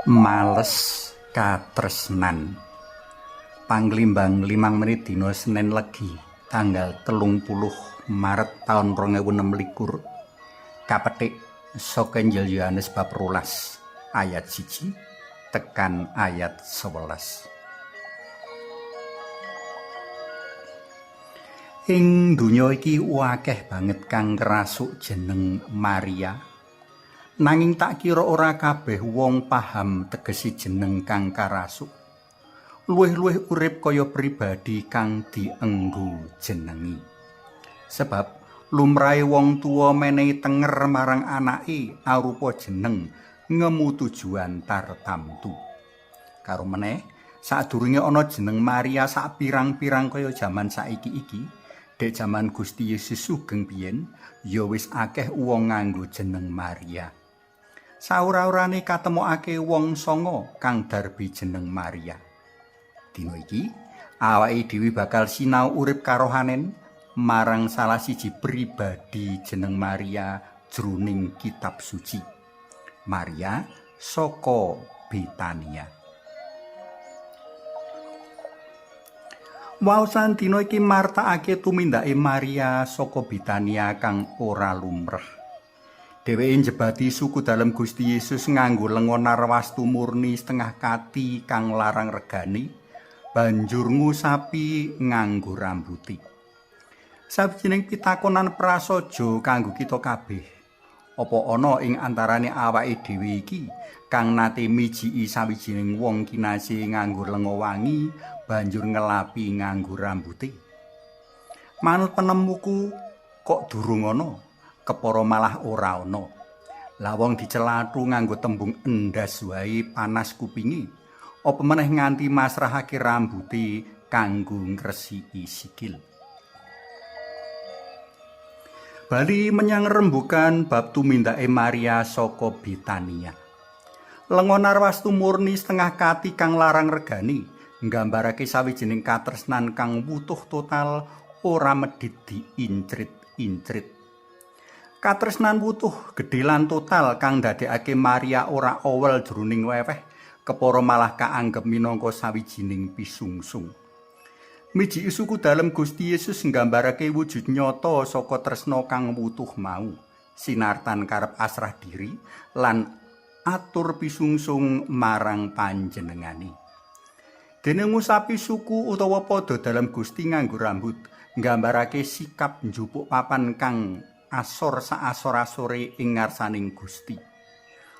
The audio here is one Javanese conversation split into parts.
Males katresnan. Panglimbang 5 menit dina Senen Legi tanggal 30 Maret taun 2026, kapetik saka Injil Yohanes bab 12 ayat 1 tekan ayat 11. Ing donya iki akeh banget kang ngrasuk jeneng Maria. Nanging tak kira ora kabeh wong paham tegese jeneng kang karasuk. Luwih-luwih urip kaya pribadi kang dienggo jenengi. Sebab lumrahe wong tuwa menehi tenger marang anake arupa jeneng ngemu tujuan tartamtu. Karo meneh, sadurunge ana jeneng Maria sak pirang-pirang kaya jaman saiki iki, dek jaman Gusti Yesus sugeng biyen, ya wis akeh wong nganggo jeneng Maria. Saura-urane katemokake wong 9 kang darbi jeneng Maria. Dina iki awake dhewe bakal sinau urip karohanen marang salah siji pribadi jeneng Maria jroning kitab suci. Maria saka Betania. Waosan dina iki martakake tumindake Maria saka Betania kang ora lumrah. Dheweke njebati suku dalem Gusti Yesus nganggo lenga narwastu murni setengah kati kang larang regane, banjur ngusapi nganggo rambuti. Sawijining pitakonan prasaja kanggo kita kabeh. Apa ana ing antarane awake dhewe iki kang nate mijiki sawijining wong kinasih nganggo lenga wangi banjur ngelapi nganggo rambuti? Manut penemuku kok durung ana, kepara malah ora ana. Lah wong dicelathu nganggo tembung endas wae panas kupinge, apa meneh nganti masrahake rambuti kanggo ngresiki sikil. Bali menyang rembukan bab tumindake Maria saka Betania. Lenga narwastu murni setengah kati kang larang regane nggambarake sawijining katresnan kang wutuh total, ora medhit diincrit-incrit. Katresnan wutuh gedhe lan total kang ndadekake Maria ora owel jroning weweh, kepara malah kaanggep minangka sawijining pisungsung. Mijiki suku dalem Gusti Yesus nggambarake wujud nyata saka tresna kang wutuh mau, sinartan karep asrah diri lan atur pisungsung marang panjenengane. Dene ngusapi suku utawa padha dalem Gusti nganggo rambut, nggambarake sikap njupuk papan kang asor saasor-asore ing ngarsaning Gusti.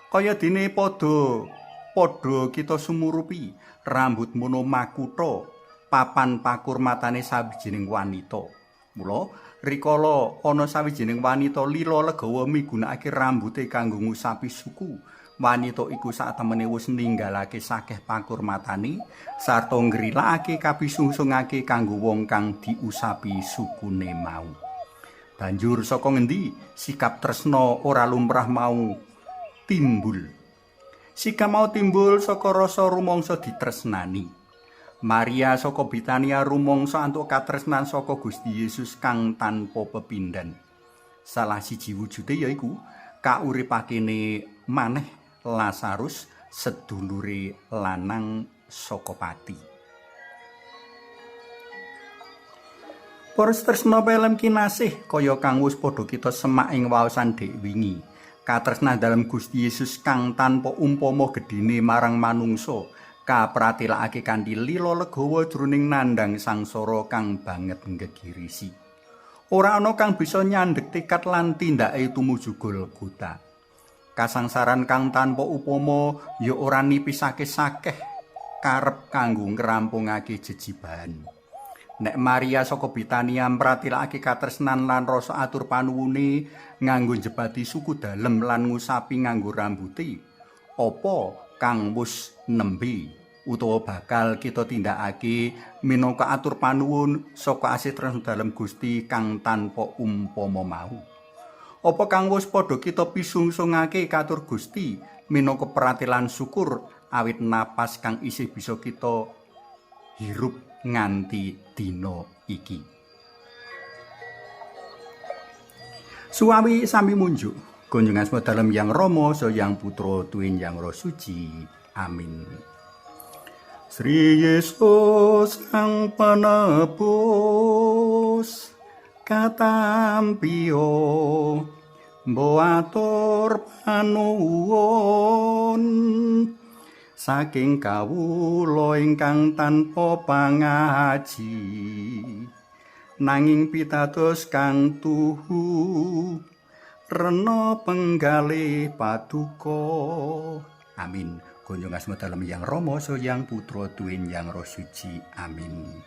Kaya dene padha padha kita sumurupi, rambut mono makutha papan pakurmatane sawijining wanita. Mula rikala ana sawijining wanita lila legawa migunakake rambute kanggo ngusapi suku, wanita iku satemene wis ninggalake sakeh pakurmatane sarta ngrilakake kapisungsungake kanggo wong kang diusapi sukune mau. Banjur saka ngendi sikap tresna ora lumrah mau timbul? Sikap mau timbul saka rasa rumangsa ditresnani. Maria saka Betania rumangsa antuk katresnan saka Gusti Yesus kang tanpa pepindhan. Salah siji wujude yaiku kauripakene maneh Lazarus, sedulure lanang saka pati. Para tresna pelem kinasih, kaya kang wis padha kita semak ing waosan dek wingi. Katresnan dalem Gusti Yesus kang tanpa umpama gedhene marang manungsa kapratelakake kanthi lila legawa jroning nandhang sangsara kang banget nggegirisi. Ora ana kang bisa nyandhek tekad lan tindake tumuju Golgota. Kasangsaran kang tanpa upama ya ora nipisake sakeh karep kanggo ngrampungake jejibahan. Nek Maria saka Betania mratelakake katresnan lan rasa atur panuwune nganggo njebati suku dalem lan ngusapi nganggo rambuti, apa kang wis nembe utawa bakal kita tindakake minangka atur panuwun saka asih tresna dalem Gusti kang tanpa umpama mau? Apa kang wis padha kita pisungsungake katur Gusti minangka pratelan syukur awit napas kang isih bisa kita hirup nganti dina iki? Suwawi sami munjuk. Kunjungan asma dalem Yang Rama, Sang Yang Putra, Tuwin Yang Roh Suci. Amin. Sri Yesus Sang Penebus, katampio mbo atur panuwun saking kawula ingkang tanpa pangaji, nanging pitados kang tuhu rena penggalih paduka. Amin. Kunjung asma dalem Yang Rama, Yang Putra, tuwin Yang Roh Suci. Amin.